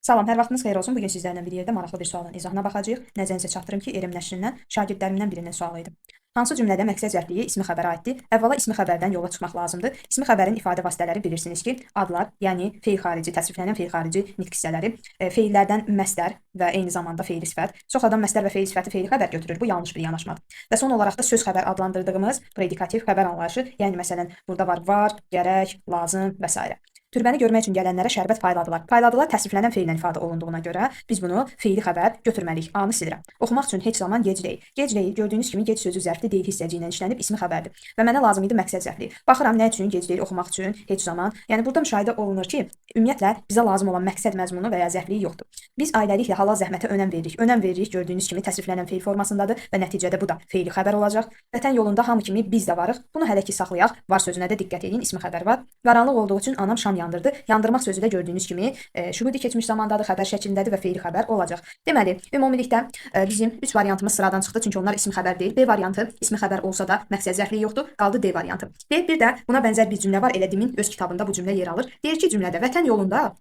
Salam, hər vaxtınız xeyir olsun. Bu gün sizlərlə bir yerdə maraqlı bir sualın izahına baxacağıq. Nəzərinizə çatdırım ki, Erim nəşrindən şagirdlərimdən birinin sualı idi. Hansı cümlədə məqsəd zərfliyi ismi xəbərə aiddir? Əvvəla ismi xəbərdən yola çıxmaq lazımdır. İsmi xəbərin ifadə vasitələri bilirsiniz ki, adlar, yəni feil xarici, təsriflənən feil xarici nitq hissələri, feillərdən məstər və eyni zamanda feili sifət. Çox adam məstər və feil sifəti feili xəbər götürür. Bu yanlış bir yanaşmadır. Və son olaraq da söz xəbər adlandırdığımız predikativ xəbər anlayışı, yəni məsələn burada var, gərək, lazım və s. Türbəni görmək üçün gələnlərə şərbət payladılar. Payladılar təsriflənən feillə ifadə olunduğuna görə biz bunu feili xəbər götürməliyik. A-nı silirəm. Oxumaq üçün heç zaman gec deyil. Gec deyil, gördüyünüz kimi gec sözü zərfli deyil hissəci ilə işlənib ismi xəbərdir. Və mənə lazım idi məqsəd zərfliyi. Baxıram nə üçün gec deyil oxumaq üçün heç zaman. Yəni burada müşahidə olunur ki, ümumiyyətlə bizə lazım olan məqsəd məzmunu və ya zərfliyi yoxdur. Biz ailəliklə halal zəhmətə önəm veririk. Önəm veririk gördüyünüz kimi təsriflənən feil formasındadır və nəticədə bu da feili xəbər olacaq. Vətən yolunda hamı kimi biz də varıq. Bunu hələ ki saxlayaq. Var sözünə də diqqət edin, ismi xəbər var. Qaranlıq olduğu üçün anam şam yandırdı. Yandırmaq sözü də gördüyünüz kimi şühudi keçmiş zamandadır, xəbər şəklindədir və feili xəbər olacaq. Deməli, ümumilikdə bizim 3 variantımız sıradan çıxdı, çünki onlar ismi xəbər deyil. B variantı ismi xəbər olsa da məqsəd zərfliyi yoxdur. Qaldı D variantı. D bir də buna bənzər bir cümlə var. Elə Dimin öz kitabında bu cümlə yer alır. Deyir ki, cümlədə vətən yolunda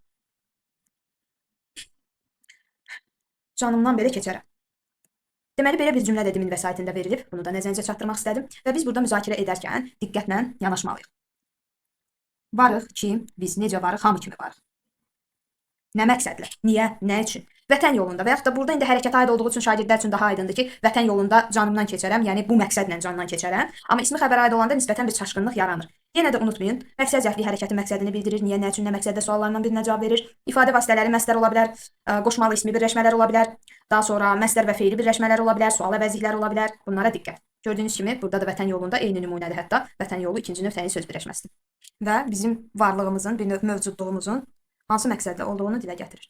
canımdan belə keçərəm. Deməli, belə bir cümlə də Dimin vəsaitində verilib. Bunu da nəzərinizə çatdırmaq istədim. Və biz burada müzakirə edərkən diqqətlə yanaşmalıyıq. Varıq, kim, biz necə varıq, hamı kimi varıq. Nə məqsədlə, niyə, nə üçün? Vətən yolunda və yaxud da burada indi hərəkətə aid olduğu üçün şagirdlər üçün daha aydındır ki, vətən yolunda canımdan keçərəm, yəni bu məqsədlə candan keçərəm. Amma ismi xəbərə aid olanda nisbətən bir çaşqınlıq yaranır. Yenə də unutmayın, məqsəd zərfliyi hərəkətin məqsədini bildirir, niyə, nə üçün, nə məqsədlə suallarından birinə cavab verir. İfadə vasitələri məstər ola bilər, qoşmalı ismi birləşmələr ola bilər, daha sonra məstər və feili birləşmələr ola bilər, sual əvəzlikləri ola bilər. Bunlara diqqət. Gördüyünüz kimi burada da vətən yolunda eyni nümunədir hətta. Vətən yolu ikinci növ təyin söz birləşməsidir. Və bizim varlığımızın, bir növ mövcudluğumuzun hansı məqsədlə olduğunu dilə gətirir.